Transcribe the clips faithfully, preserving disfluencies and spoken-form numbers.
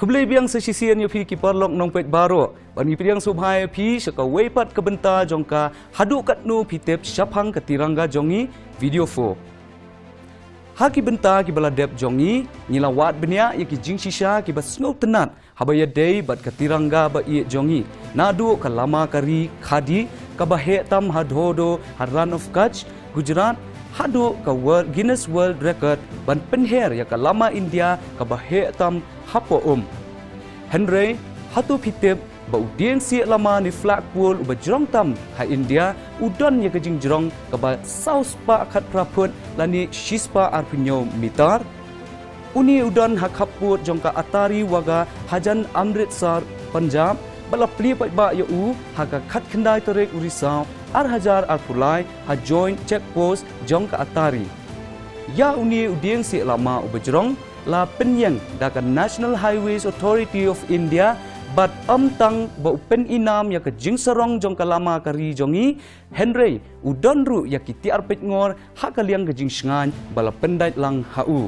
Khublei biang sa shisien ïa phi ki paralok nongpeit baroh. Ban ïa pdiang sngewbha ïa phi sha kawei pat ka bynta jong ka Haduh Katno Phi Tip Shaphang ka Tiranga Jong Ngi, video four. Ha ki bynta kiba la dep jong ngi, ngi la wad bniah ïa ki jingshisha kiba sngewtynnat haba ïadei bad ka tiranga ba ïeit jong ngi, naduh ka lama ka ri khadi kaba heh tam ha Dhodo ha Rann of Kutch, Gujarat, haduh ka World, Guinness World Record ban pynher ïa ka lama India kaba heh tam hapoh um. Hynrei, hato phi tip ba u dieng sieh lama ne flagpole uba jrong tam ha India u don ïa ka jingjrong kaba saw spah khatphra phut lane shispah arphew hynñiew mitar? Une u don ha khappud jong ka Atari Wagah hajan Amritsar, Punjab, ba la plie paidbah ïa u ha ka khatkhyndai tarik u Risaw ar hajar arphew lai ha Joint Check Post jong ka Atari. Ïa une u dieng sieh lama uba jrong la pynïeng da ka National Highways Authority of India bad ym tang ba u pynïnam ïa ka jingsarong jong ka lama ka ri jong ngi, hynrei u don ruh ïa ki tiar peitngor ha ka liang ka jingshngaiñ ba la pyndait lang ha u.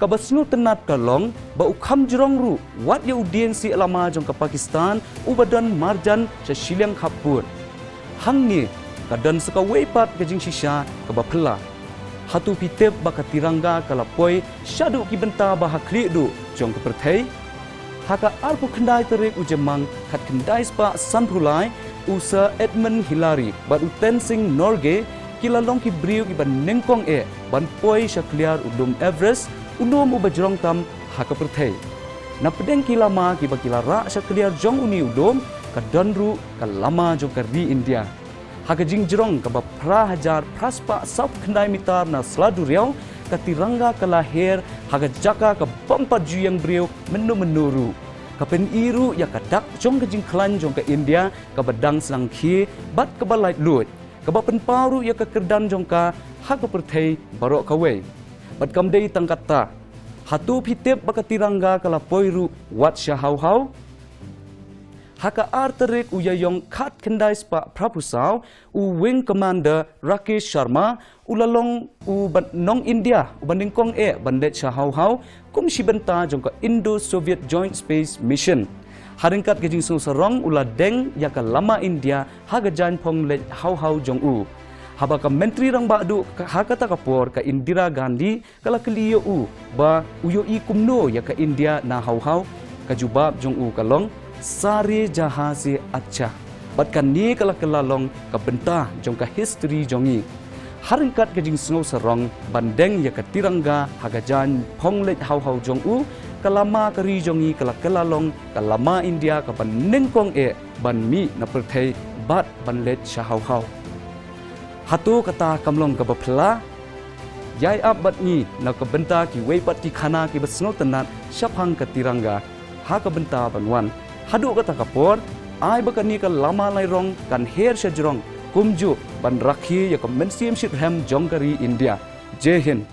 Kaba sngewtynnat ka long ba u kham jrong ruh wat ïa u dieng sieh lama jong ka Pakistan uba don marjan sha shiliang khappud. Hangne ka don sa kawei pat ka jingshisha kaba phylla. Hato phi tip ba ka tiranga ka la poi shaduh ki bynta ba ha khlieh duh jong ka pyrthei? Ha ka arphew khyndai tarik u Jymmang khatkhyndai spah sanphew lai, u Sir Edmund Hillary bad u Tenzing Norgay ki la long ki briew kiba nyngkong eh ban poi sha khliar u lum Everest, u lum uba jrong tam ha ka pyrthei. Na pdeng ki lama kiba ki la rah sha khliar jong une u lum, ka don ruh ka lama jong ka ri India. Ha ka jingjrong kaba phra hajar phra spah sawphew khyndai mitar na sla duriaw, ka tiranga ka la her ha ka jaka ka bym pat ju ïeng briew mynno mynno ruh. Ka pyni ruh ïa ka dak jong ka jingkhlaiñ jong ka India kaba dang sdang khie bad kaba laitluid, kaba pynpaw ruh ïa ka kyrdan jong ka ha ka pyrthei baroh kawei. Bad kam dei tang katta, hato phi tip ba ka tiranga ka la poi ruh wat sha Hau Hau? Ha ka ar tarik u Ïaïong khatkhyndai spah phraphew saw, u Wing Commander Rakesh Sharma u la long uba nong India uba nyngkong eh ban leit sha Hau Hau kum shi bynta jong ka Indo-Soviet Joint Space Mission. Ha ryngkat ka jingsngewsarong u la deng ïa ka lama India ha ka jaiñphong leit Hau Hau jong u. Haba ka Myntri Rangbah Duh ka, ha kata ka por ka Indira Gandhi ka la kylli ïa u ba u ïohi kumno ïa ka India na Hau Hau, ka jubab jong u ka long, "Sare jahan se acha." Bad kane ka la kylla long ka bynta jong ka history jong ngi. Ha ryngkat ka jingsngewsarong ban deng ïa ka tiranga ha ka jaiñphong leit Hau Hau jong u, ka lama ka ri jong ngi ka la kylla long ka lama India kaba nyngkong eh ban mih na pyrthei bad ban leit sha Hau Hau. Hato kata kam long kaba phylla? Ïai ap bad ngi na ka bynta kiwei pat ki khana kiba sngewtynnat shaphang ka tiranga ha ka bynta ban wan. Haduh kata ka por, ai ba kane ka lama lairong kan her shajrong kumjuh ban rakhe ïa ka mynsiem shitrhem jong ka ri India. Jai Hind.